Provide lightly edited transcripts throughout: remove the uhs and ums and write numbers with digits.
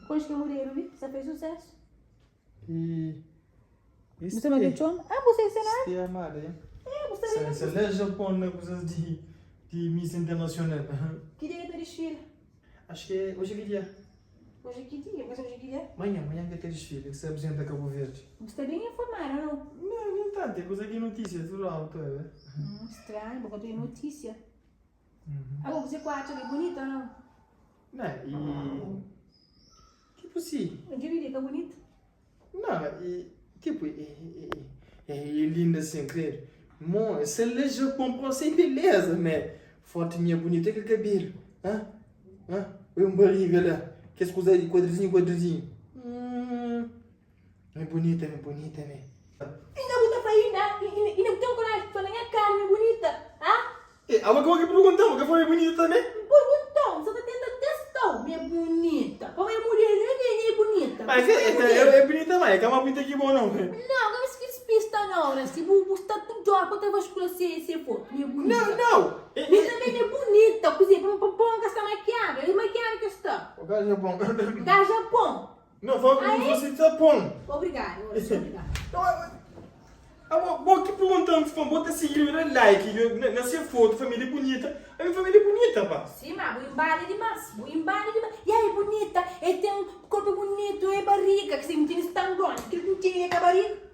Konxe kel mudelu li? Sa fez susesu. E Bu sabe kel txoma? Ah, bu sai sena? Este amada, eh? É, bu sabe. Sa la Japão na coisas de de Miss Internacional. Ki dia ki ta desfila? Acho que é hoje é que dia? Hoje é ki dia? Bu sabe hoje é ki dia? Manhã, manhã que tem desfile, que se apresenta Cabo Verde. Bu sta bem informado, não? Não, nem tanto, é coisa de notícia, tudo lá, tu é. Estranho, porque eu tenho notícia. Agora você que acha que é bonita ou não? Não, e. Tipo si. Eu diria que é bonita. Não, e. Tipo, e, e, e, e linda sem crer. Mo, essa é Japão pra sem beleza, man. Foto minha bonita que cabelo. Hã? Hã? Olha um barriga lá. Que as coisas de quadrizinho, quadrizinho. Hum. É bonita, é bonita, man. Inda bu ta fla inda, inda bu ten koraji di fla na nha kara mi é bunita, ha? E abo ki bo ki pergunta-m, bo ka fla mi é bunita tanbe? N pergunta-u, N sa ta tenta testa-u, mi é bunita. Pamodi é mulher, mi é bunita. Mas é, é, é bunita ma, é ka más bunita ki bo nau. Nau, ka meste despista nau, né? Si bu, bu sta tudu óra pa ta vaskula se, se fotu, mi é bunita. Nau, nau! Mi tanbe mi é bunita, kuzê, pa, pa, pa N ka sta makiadu, é makiadu ki sta. O gaja bon. Gaja bon. Não, fala Ah, como é? você tá bom. Obrigado, obrigado. Ah, bom, que perguntando, fã, bota seguir, dá like, na, na sua foto, família bonita. A minha família é bonita, pá. Sim, mas bu embale demais, bu embale demais. E aí, bonita, ele tem um corpo bonito, é barriga, que se não tem esse tão grande, que ele não tem é barriga.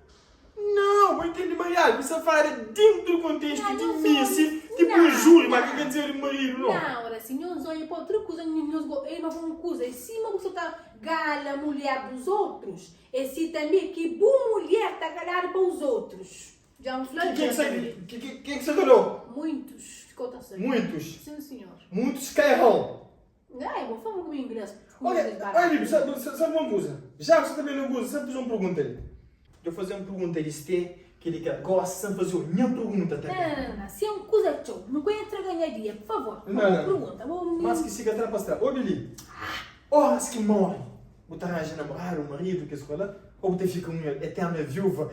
Não, vou entender mariado, me safada dentro do contexto Não, de não miss, sou- tipo não, júri, mas não. que quer dizer marido, não. Não, ora assim, nós olha para outra coisa, nós go, é uma coisa, em cima você tá gala mulher dos outros, esse também que boa mulher tá galada para os outros. Já um Quem que você, que, que, quem que você falou? Muitos, ficou tá certo. Muitos. Sim, senhor. Muitos cairão. Não, eu vou falar com inglês. Olha, olha, Bibi, sabe, sabe uma coisa? Já que você também não goza, sabe fazer uma pergunta ali. Eu vou fazer uma pergunta ali, se tem que ele quer, gosta de fazer minha pergunta também. Não, não, não, se é uma coisa tchau, não entra ganhar dia, por favor. Não, não. Pergunta, vou... Mas que siga atrás Ô, Billy, horas que morre, você arranja namorado, o marido, que escola, ou você fica uma eterna viúva?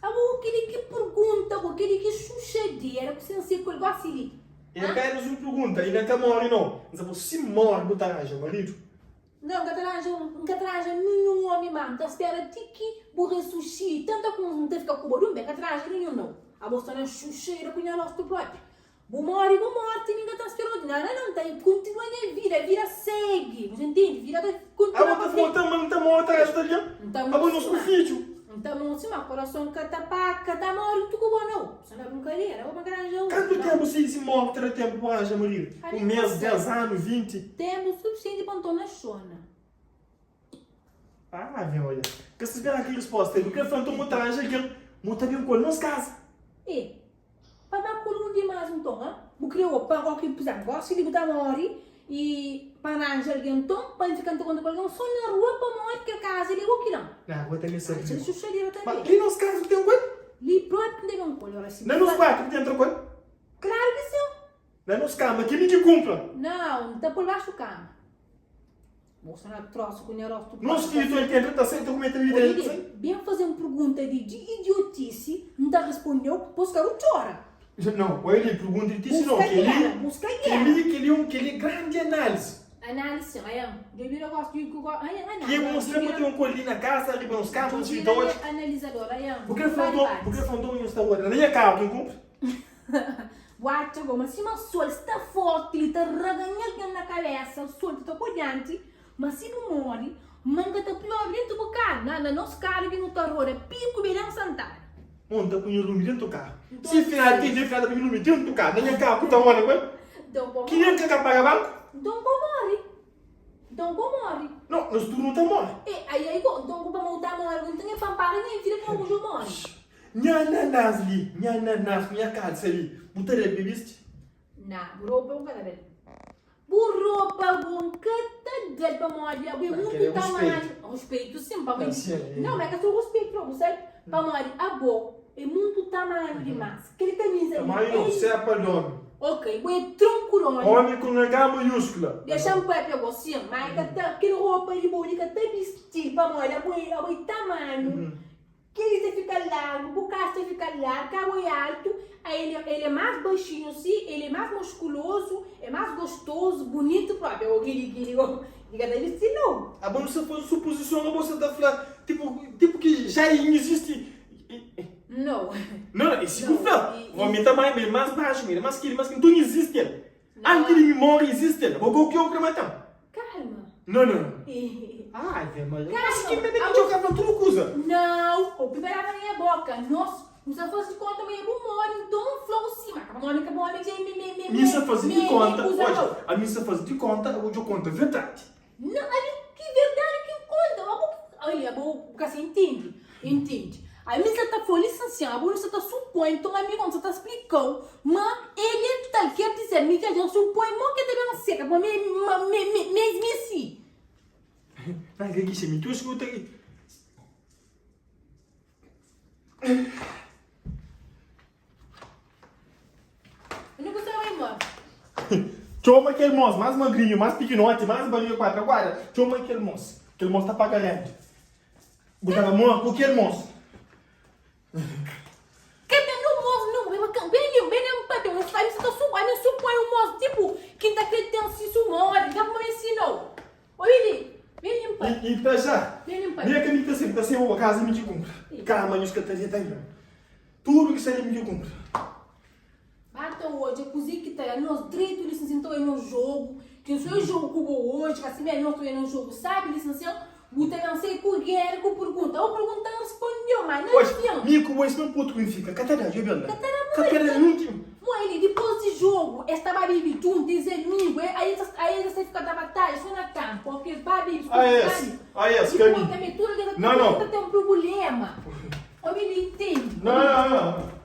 Abo, aquele que pergunta, aquele que xuxadeira, que sem ser com gosta ali. E apenas uma pergunta, e nunca morre não. Mas você morre, você arranja marido? Não, nunca arranja, nunca arranja nenhum homem mais. Não espera de que bu ressuscite. Tanta coisa não tem ficar com o barulho, nunca arranja nenhum não. A bolsa na xuxeira com o rosto próprio. Bu morre, bu morte, ninguém está esperando. Não, não, não, tem, continua na vida, a vida segue. Você entende? Vida continua. Ah, você falou, mas não está morta, ajuda ali. Não Ah, bom, nosso filho. Então, se meu coração catapaca, tá morto, tu como não? Você não é brincadeira, vou para arranjar Quanto tempo se, se morre, terá tempo para arranjar marido? Um mês, 10 anos, 20? Tempo suficiente para Antônio Chona. Ah, vem, olha. Que se espera aqui a resposta. Porque ele falou, monta arranja aquele, monta bem com ele, não se casa. E, pa ba kulun dimas nton, ha? Bu kre o pa roki pizan gosi di bu ta mori e pa ranja algen nton, pa N fika N ta konta ku algen so na rua pa mori kel kaza li o kilan. Na rua tanbe sabi. Txeu xuxadera tanbe. Ma li nos kaza bu ten ku el? Li propi N ten ku el, ora si Na nos kuartu bu ten entra ku el? Klaru ki sin. Na nos kama, kel-li ki kunpra? Nau, N ta pô-l baxu kama. Bo sta na trosa ku nha rostu Nos fidju el entra ta sai ta kume ta bebe ta entra ta sai. Ben faze-m pergunta di di idiotice, N ta responde-u, pos ka bu txora. Nau, oi li pergunta di tisi nau, Buska kel-li, gera, buska gera. kel-li, kel-li é un, kel-li é grandi análise. Análise sin, aian, dja bira gostu di ku go, aian, análise. Ki mostra ma ten un kol li na kasa, riba nos kama, nos Dja fidju ta bira odja. analizador, aian, Bu kre fla nton, bu kre fla nton nhos ta odja na nha karu ki N kunpra? Bu atxa go ma sima sol sta forti li ta raganha algen na kabesa, sol ta toka odianti, ma si bu mori, manga ta pior dentu bu karu. Na na nos karu ki nu ta roda piku Belén Santana. Mon ta punha lumi dentu karu. Si final ti dja final ta punha lumi dentu karu. Na nha karu ku ta roda ku el. Ki nen ka ka paga banku. Nton bo mori. Nton bo mori. No, nos tudu nu ta mori. E ai ai go, nton bu pa mau ta mori, nton e pa npara nha vida pa bu mori. Nha ananás li, nha ananás ku nha kalsa li, bu ta da bibisti? Na, bu ropa bu ka ta da-l. Bu ropa bu N ka ta da-l pamodi abo é mutu tamanhu. Ruspetu sin, pamodi. Nau, ma é ka so ruspetu no, bu sabe? Pamodi abo é mutu tamanhu dimás. Kel kamisa li. Tamanhu nau, sepa di omi. Ok, bo é tronku di omi. Omi ku un H maiúskula. Dexa-m papia go, sin, ma é ka ta, kel ropa di bo li ka ta bisti-l pamodi abo é, abo é tamanhu. Kel-li ta fika largu, bu kasa ta fika largu, ka bo é altu, a el el é más baxinhu si, el é más muskulozu, é más gostozu, bunitu propi. Ô gili gili ô, di ka ta bisti nau. Abo nu sta faze supozison, abo sa ta fla tipo tipo ki já izisti. Nau. Não, e si bu fla, omi ta mai, mi é más baxu, mi é más kili, más kili, nton izisti el. Anti di mi móre izisti el. Abo go ki eu kre mata-m. Kalma. Não, não, não. Ai, Ave Maria. Mas ki mete ki dja ka fla tudu kuza. Não, o primeiro aba na nha boka. Nos, nu sa faze di konta ma e bu móre, nton N fla-u si, ma ka pa móre, ka pa móre dja me, me, me, Mi sa faze me, di me konta, kuza odja, nau. ami sa faze di konta, abo dja konta verdadi. Não, ami ki verdadi ki N konta? Abo ki, olha, abo bu ka sa intende, intende. Ami sa ta fla-u lisensian, abo nu sa ta supoi, nton ami kon sa ta splikau ma el é tal, ker dizer, mi dja dja supoi mo ke ta ben seka, ma mi, ma mi, mi, mi é si. Não, que que me tu escuta aqui. Nu ku ta bai mos. Txoma kel mos más magrinhu, más pikinoti, más barriga 4 aguada. Txoma kel mos. Kel mos ta paga rent. Bu ta namora ku kel mos. Ka ten no mos no, ben ben li, ben li papia, un ami sa ta su, ami supoi un mos tipo ki n ta kre ten si su modi, n ka kuma ensinau. Obi li, ben li n papia. I pa já, Ben li n papia. mi é ka mi ta ser, mi ta ser bo kaza mi ki kunpra. Kama nhos ka ta deta nhos. Tudu ki sta li mi ki kunpra. Ba ta odja kuze ki ta da nos dritu li sin sin ta oia nos jogu ki nso e jogu ku bo oji ka sime nos ta oia nos jogu sabi li sin sin bu ta ben sai ku gera ku pergunta o pergunta n rispondeu ma na Oji fin mi ku bo es mesmu pontu ku N fika ka ta da djobe el la ka ta da ka ta da ninhun ti Mo eli dipos di jogu es ta ba bibi djuntu es amigu e aí es ta fika ta batalha so na kampu o ki es ba bibi Ah es ah es dipos ka mi tambe tudu algen Não não ta ten prublema obi li intende Não não não.